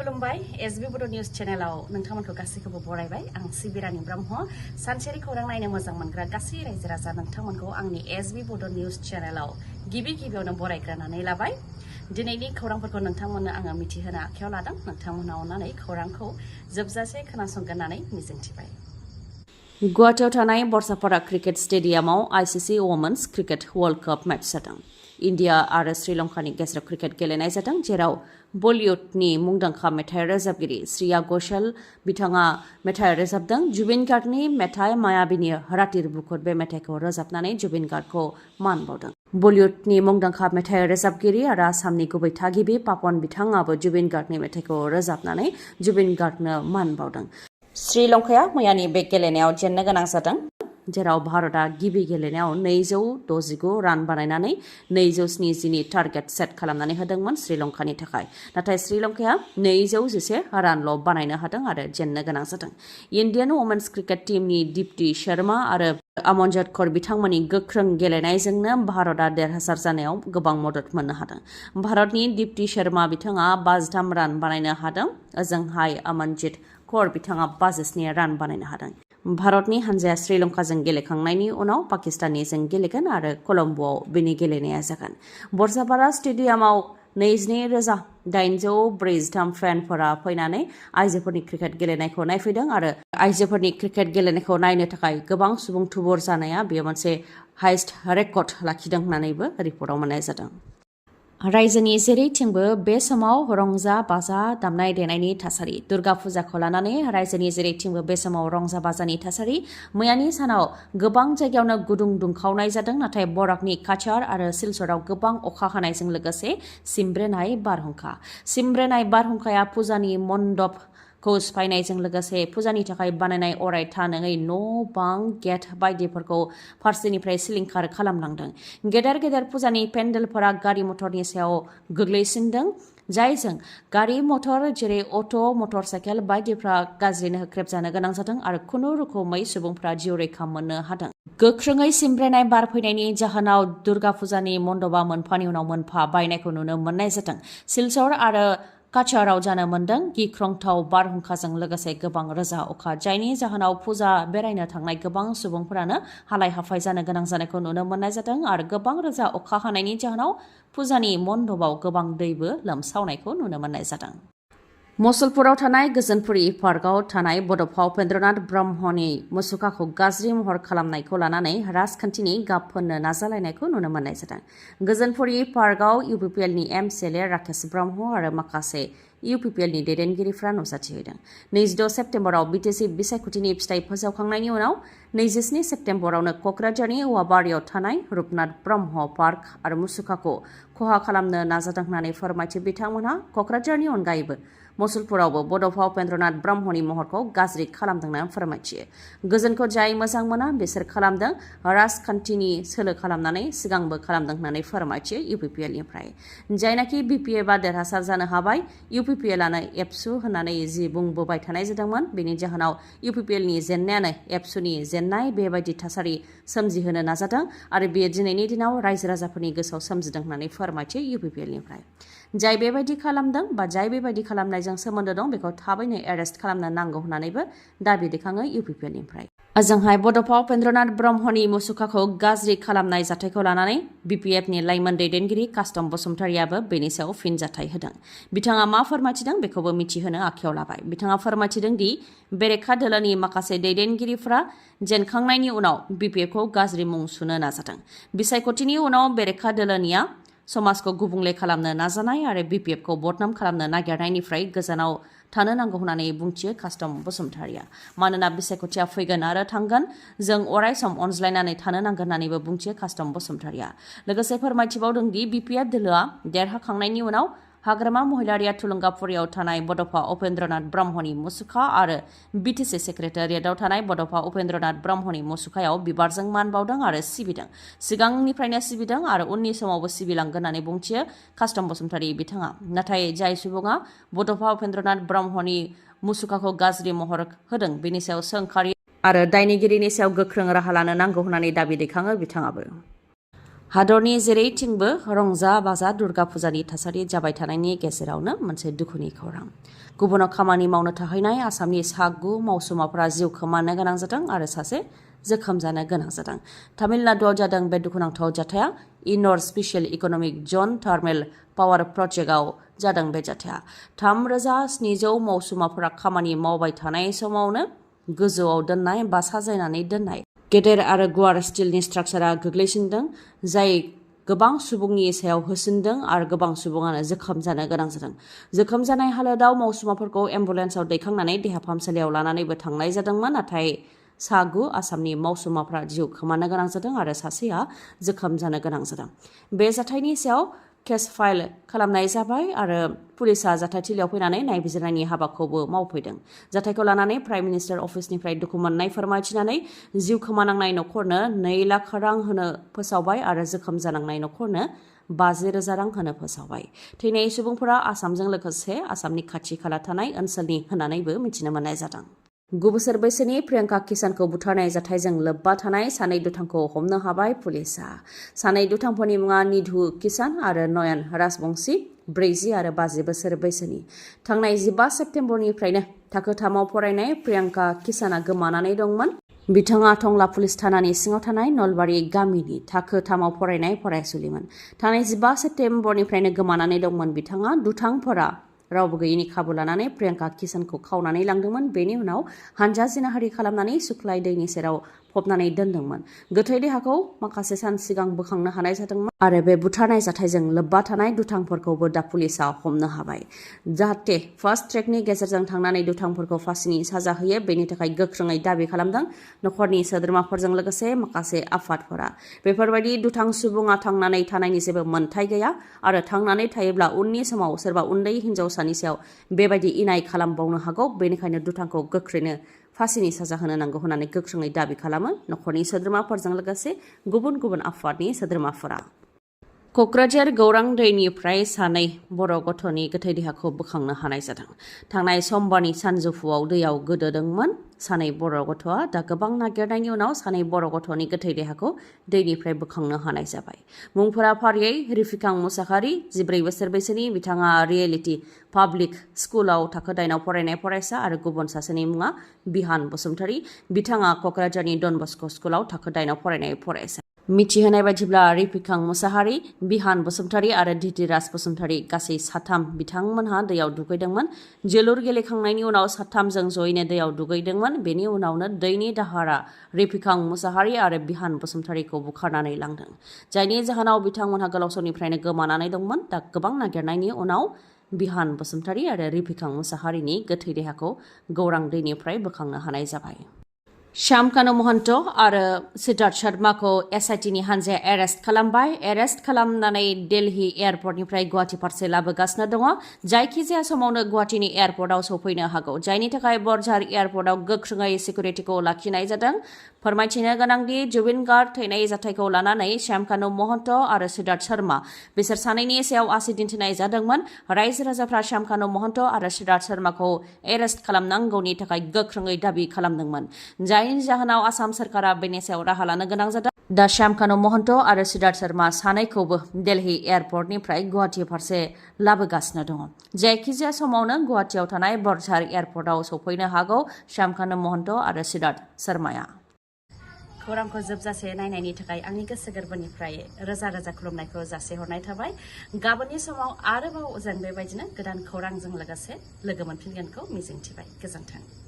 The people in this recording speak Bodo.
खुलुमबाय एसबी बड' निउज चेनेलाव नोंथांमोनखौ गासैखौबो बरायबाय आं सिबिरानि ब्रह्म सानसेनि खौरां नायनो मोजां मोनग्रा गासै रायजो राजा नोंथांमोनखौ आंनि एसबी बड' निउज चेनेलाव गिबियावनो बरायग्रोनानै लाबाय दिनैनि खौरांफोरखौ नोंथांमोननो आङो मिथिहोनो आखायाव लादों नोंथांमोना अननानै खौरांखौ जोबजासे खोनासंगोन होननानै मिजिंथिबाय गुवाहाटीआव थानाय बरसापारा क्रिकेट स्टेडियामाव ICC women's cricket world cup match जादों इन्डिया आरो श्रीलंकानि गेजेराव क्रिकेट गेलेनाय जादों जेराव बलिउडनि मुंदांखा मेथाइ रोजाबगिरि श्रेया घोषाल बिथाङा मेथाइ रोजाबदों जुबिन गार्गनि मेथाइ मायाबीनि रातिर बुकुट बे मेथाइखौ रोजाबनानै जुबिन गार्गखौ मान बावदों बलिउडनि मुंदांखा मेथाइ रोजाबगिरि आरो आसामनि गुबै थागिबि पापन बिथाङाबो जुबिन गार्गनि मेथाइखौ रोजाबनानै जुबिन गार्गनो मान बावदों श्रीलंकाया मैयानि बे गेलेनायाव जेननो गोनां जादों जेराव भारतआ गिबि गेलेनायाव 269 रान बानायनानै 270नि टार्गेट सेट खालामनानै होदोंमोन श्रीलंकानि थाखाय नाथाय श्रीलंकाया 211 रानल' बानायनो हादों आरो जेननो गोनां जादों इन्डियान वुमेन्स क्रिकेट टीमनि दीप्ति शर्मा आरो अमनजोत कौर बिथांमोननि गोख्रों गेलेनायजोंनो भारतआ देरहासार जानायाव गोबां मदद मोननो हादों भारतनि दीप्ति शर्मा बिथाङा 53 रान बानायनो हादों ओजोंहाय अमनजोत कौर बिथाङा 57 रान बानायनो हादों भारतनि हानजाया श्रीलंकाजों गेलेखांनायनि उनाव पाकिस्ताननिजों गेलेगोन आरो कलम्बोआव बेनि गेलेनाया जागोन बरसापारा स्टेडियामाव 22,843 फेनफोरा फैनानै आइजोफोरनि क्रिकेट गेलेनायखौ नायफैदों आरो आइजोफोरनि क्रिकेट गेलेनायखौ नायनो थाखाय गोबां सुबुं थुबुर जानाया बेयो मोनसे हाइस्ट रेकर्ड लाखिदों होननानैबो रिपर्टआव मोननाय जादों रायजोनि जेरैथिंबो बे समाव रंजा बाजा दामनाय देनायनि थासारि दुर्गा फुजाखौ लानानै रायजोनि जेरैथिंबो बे समाव रंजा बाजानि थासारि मैयानि सानाव गोबां जायगायावनो गुदुं दुंखावनाय जादों नाथाय बराकनि काछार आरो सिलचराव गोबां अखा हानायजों लोगोसे सिमब्रेनाय बारहुंखाया फुजानि मण्डप खौ सिफायनायजों लोगोसे फुजानि थाखाय बानायनाय अरायथा नङै न' बां गेट बायदिफोरखौ फारसेनिफ्राय सिलिंखार खालामलांदों गेदेर फुजानि पेन्डेलफोरा गारि मटरनि सायाव गोग्लैसिनदों जायजों गारि मटर जेरै अट' मटर साइकेल बायदिफ्रा गाज्रिनो होख्रेबजानो गोनां जादों आरो खुनु रोखोमै सुबुंफ्रा जिउ रैखा मोननो हादों गोख्रोङै सिमब्रेनाय बार फैनायनि जाहोनाव दुर्गा फुजानि मण्डपा मोनफानि उनाव मोनफा बायनायखौ नुनो मोननाय जादों सिलचर आरो काछाराव जानो मोनदों गिख्रंथाव बारहुंखाजों लोगोसे गोबां रोजा अखा जायनि जाहोनाव फुजा बेरायनो थांनाय गोबां सुबुंफोरानो हालाय हाफाय जानो गोनां जानायखौ नुनो मोननाय जादों आरो गोबां रोजा अखा हानायनि जाहोनाव फुजानि मण्डपआव गोबां दैबो लोमसावनायखौ नुनो मोननाय जादों मुसलपुराव थानाय गोजोनपुरी पार्कआव थानाय बड'फा उपेन्द्रनाथ ब्रह्मनि मुसुखाखौ गाज्रि महर खालामनायखौ लानानै राजखान्थिनि गाब फोननो नाजालायनायखौ नुनो मोननाय जादों गोजोनपुरी पार्कआव इउपिपिएलनि एमसिएलए राकेश ब्रह्म आरो माखासे इउपिपिएलनि दैदेनगिरिफ्रा नुजाथिहैदों 22 सेप्तेम्बराव बिटिसि बिसायख'थिनि फिथाइ फोसावखांनायनि उनाव 27 सेप्तेम्बरावनो क'क्राझारनि औवाबारियाव थानाय रुपनाथ ब्रह्म पार्क आरो मुसुखाखौ खहा खालामनो नाजादों होननानै फोरमायथि बिथांमोनहा क'क्राझारनि अनगायैबो मुसलपुरावबो बड'फा उपेन्द्रनाथ ब्रह्मनि महरखौ गाज्रि खालामदोंना फोरमायथियो गोजोनखौ जाय मोजां मोना बिसोर खालामदों राजखान्थिनि सोलो खालामनानै सिगांबो खालामदों होननानै फोरमायथियो इउपिपिएलनिफ्राय जायनाखि बिपिएफआ देरहासार जानो हाबाय इउपिपिएलआनो एबसु होननानै जि बुंबोबाय थानाय जादोंमोन बेनि जाहोनाव इउपिपिएलनि जेननायानो एबसुनि जेननाय बेबायदि थासारि सोमजिहोनो नाजादों आरो बेयो दिनैनि दिनाव रायजो राजाफोरनि गोसोआव सोमजिदों होननानै फोरमायथियो इउपिपिएलनिफ्राय जाय बेबायदि खालामदों बा जाय बेबायदि खालामनायजों सोमोन्दो दं बेखौ थाबैनो एरेस्ट खालामनो नांगौ होननानैबो दाबि दैखाङो इउपिपिएलनिफ्राय ओजोंहाय बड'फा उपेन्द्रनाथ ब्रह्मनि मुसुखाखौ गाज्रि खालामनाय जाथायखौ लानानै बिपिएफनि लाइमोन दैदेनगिरि कास्टम बसुमतारियाबो बेनि सायाव फिनजाथाय होदों बिथाङा मा फोरमायथिदों बेखौबो मिथिहोनो आखायाव लाबाय बिथाङा फोरमायथिदों दि बेरेखा दोलोनि माखासे दैदेनगिरिफ्रा जेनखांनायनि उनाव बिपिएफखौ गाज्रि मुं सुनो नाजादों बिसायख'थिनि उनाव बेरेखा दोलोनिया समाजखौ गुबुंले खालामनो नाजानाय आरो बिपिएफखौ बदनाम खालामनो नागिरनायनिफ्राय गोजानाव थानो नांगौ होननानै बुंथियो कास्टम बसुमतारिया मानोना बिसायख'थिया फैगोन आरो थांगोन जों अराय सम अनज्लायनानै थानो नांगोन होननानैबो बुंथियो कास्टम बसुमतारिया लोगोसे फोरमायथिबावदों दि बिपिएफ दोलोआ देरहाखांनायनि उनाव हाग्रामा महिलारिया थुलुंगाफुरियाव थानाय बड'फा उपेन्द्रनाथ ब्रह्मनि मुसुखा आरो बिटिसि सेक्रेटारियेटआव थानाय बड'फा उपेन्द्रनाथ ब्रह्मनि मुसुखायाव बिबारजों मान बावदों आरो सिबिदों सिगांनिफ्रायनो सिबिदों आरो उननि समावबो सिबिलांगोन होननानै बुंथियो कास्टम बसुमतारि बिथाङा नाथाय जाय सुबुङा बड'फा उपेन्द्रनाथ ब्रह्मनि मुसुखाखौ गाज्रि महर होदों बेनि सायाव सोंखारि आरो दायनिगिरिनि सायाव गोख्रों राहा लानो नांगौ होननानै दाबि दैखाङो बिथाङाबो हादरनि जेरैथिंबो रंजा बाजा दुर्गा फुजानि थासारि जाबाय थानायनि गेजेरावनो मोनसे दुखुनि खौरां। गुबुनाव खामानि मावनो थाहैनाय आसामनि सा9 मावसुमाफोरा जिउ खोमानो गोनां जादों आरो सासे जोखोम जानो गोनां जादों। तामिलनाडुआव जादों बे दुखुनांथाव जाथाया। इनर स्पेशल इकनमिक जन थार्मेल पावार प्रजेक्टआव जादों बे जाथाया। 3700 मावसुमाफोरा खामानि मावबाय थानाय समावनो गोजौआव दोननाय बा साजायनानै दोननाय गेदेर आरो गुवार स्टिलनि स्ट्राक्चारा गोग्लैसिनदों, जाय गोबां सुबुंनि सायाव होसिनदों आरो गोबां सुबुङानो जोखोम जानो गोनां जादों। जोखोम जानाय हालोदाव मावसुमाफोरखौ एम्बुलेन्सआव दैखांनानै देहा फाहामसालियाव लानानैबो थांनाय जादोंमोन, नाथाय सा9 आसामनि मावसुमाफोरा जिउ खोमानो गोनां जादों आरो सासेया जोखोम जानो गोनां जादों। बे जाथायनि सायाव केस फाइल खालामनाय जाबाय आरो पुलिसआ जाथायथिलियाव फैनानै नायबिजिरनायनि हाबाखौबो मावफैदों। जाथायखौ लानानै प्राइम मिनिस्टार अफिसनिफ्राय दुखु मोननाय फोरमायथिनानै जिउ खोमानांनाय नखरनो 2 लाख रां होनो फोसावबाय आरो जोखोम जानांनाय नखरनो 50,000 रां होनो फोसावबाय। थैनाय सुबुंफोरा आसामजों लोगोसे आसामनि खाथि खाला थानाय ओनसोलनि होननानैबो मिथिनो मोननाय जादों। 9 बोसोर बैसोनि प्रियंका किसानखौ बुथारनाय जाथायजों लोब्बा थानाय सानै दुथांखौ हमनो हाबाय पुलिसआ। सानै दुथांफोरनि मुङा निधु किसान आरो नयन राजबंशी, 40 आरो 50 बोसोर बैसोनि। थांनाय 15 सेप्तेम्बरनिफ्रायनो थाखो 3आव फरायनाय प्रियंका किसाना गोमानानै दंमोन। बिथाङा टंला पुलिस थानानि सिङाव थानाय नलबारि गामिनि थाखो 3आव फरायनाय फरायसुलिमोन। थांनाय 15 सेप्तेम्बरनिफ्रायनो गोमानानै दंमोन बिथाङा। दुथांफोरा रावबो गैयैनि खाबु लानानै प्रियंका किसानखौ खावनानै लांदोंमोन। बेनि उनाव हानजा जिनाहारि खालामनानै सुख्लाय दैनि सेराव फबनानै दोनदोंमोन। गोथै देहाखौ माखासे सान सिगां बोखांनो हानाय जादोंमोन आरो बे बुथारनाय जाथायजों लोब्बा थानाय दुथांफोरखौबो दा पुलिसआ हमनो हाबाय। जाहाथे फास्ट ट्रेकनि गेजेरजों थांनानै दुथांफोरखौ फासिनि साजा होयो, बेनि थाखाय गोख्रोङै दाबि खालामदों नखरनि सोद्रोमाफोरजों लोगोसे माखासे आफादफोरा। बेफोरबायदि दुथां सुबुङा थांनानै थानायनि जेबो मोन्थाय गैया आरो थांनानै थायोब्ला उननि समाव सोरबा उन्दै हिनजावसानि सायाव बेबायदि इनाय खालामबावनो हागौ। बेनिखायनो दुथांखौ गोख्रैनो फासिनि साजा होनो नांगौ होननानै गोख्रोङै दाबि खालामो नखरनि सोद्रोमाफोरजों लोगोसे गुबुन गुबुन आफादनि सोद्रोमाफोरा। कक्राझार गौरां दैनिफ्राय सानै बर' गथ'नि गोथै देहाखौ बोखांनो हानाय जादों। थांनाय समबारनि सानजौफुआव दैयाव गोदोदोंमोन सानै बर' गथ'आ। दा गोबां नागिरनायनि उनाव सानै बर' गथ'नि गोथै देहाखौ दैनिफ्राय बोखांनो हानाय जाबाय। मुंफोरा फारियै रिफिकां मुसाहारि, 14 बोसोर बैसोनि, बिथाङा रियेलिटि पाब्लिक स्कुलाव थाखो 9आव फरायनाय फरायसा, आरो गुबुन सासेनि मुङा बिहान बसुमतारी, बिथाङा कक्राझारनि डन बस्क' स्कुलाव थाखो 9आव फरायनाय फरायसा। मिथिहोनाय बायदिब्ला रिफिकां मुसाहारि, बिहान बसुमतारी आरो धीतिराज बसुमतारी गासै 3 बिथांमोनहा दैयाव दुगैदोंमोन। जोलुर गेलेखांनायनि उनाव 3जों जयैनो दैयाव दुगैदोंमोन। बेनि उनावनो दैनि दाहारा रिफिकां मुसाहारि आरो बिहान बसुमतारीखौ बुखारनानै लांदों, जायनि जाहोनाव बिथांमोनहा गोलाव समनिफ्रायनो गोमानानै दंमोन। दा गोबां नागिरनायनि उनाव बिहान बसुमतारी आरो रिफिकां मुसाहारिनि गोथै देहाखौ गौरां दैनिफ्राय बोखांनो हानाय जाबाय। श्यामकानु महन्त आरो सिद्धार्थ शर्माखौ एसआइटिनि हानजाया एरेस्ट खालामबाय। एरेस्ट खालामनानै दिल्ली एयारपर्टनिफ्राय गुवाहाटि फारसे लाबोगासिनो दङ। जायखिजाया समावनो गुवाहाटिनि एयारपर्टआव सौफैनो हागौ, जायनि थाखाय बरझार एयारपर्टआव गोख्रोङै सिकिउरिटिखौ लाखिनाय जादों। फोरमायथिनो गोनांदि जुबिन गार्ग थैनाय जाथायखौ लानानै श्यामकानु महन्त आरो सिद्धार्थ शर्मा बिसोर सानैनि सायाव आसि दिन्थिनाय जादोंमोन। रायजो राजाफ्रा श्यामकानु महन्त आरो सिद्धार्थ शर्माखौ एरेस्ट खालामनांगौनि थाखाय गोख्रोङै दाबि खालामदोंमोन, जायनि जाहोनाव आसाम सरकारा बेनि सायाव राहा लानो गोनां जादों। दा श्यामकानु महन्त आरो सिद्धार्थ शर्मा सानैखौबो दिल्ली एयारपर्टनिफ्राय गुवाहाटि फारसे लाबोगासिनो दङ। जायखिजाया समावनो गुवाहाटियाव थानाय बरझार एयारपर्टआव सौफैनो हागौ श्यामकानु महन्त आरो सिद्धार्थ शर्माया। खौरांखौ जोबजासे नायनायनि थाखाय आंनि गोसो गोरबोनिफ्राय रोजा रोजा खुलुमनायखौ जासिहरनाय थाबाय। गाबोननि समाव आरोबाव जों बेबायदिनो गोदान खौरांजों लोगोसे लोगो मोनफिनगोनखौ मिजिंथिबाय। गोजोन्थों।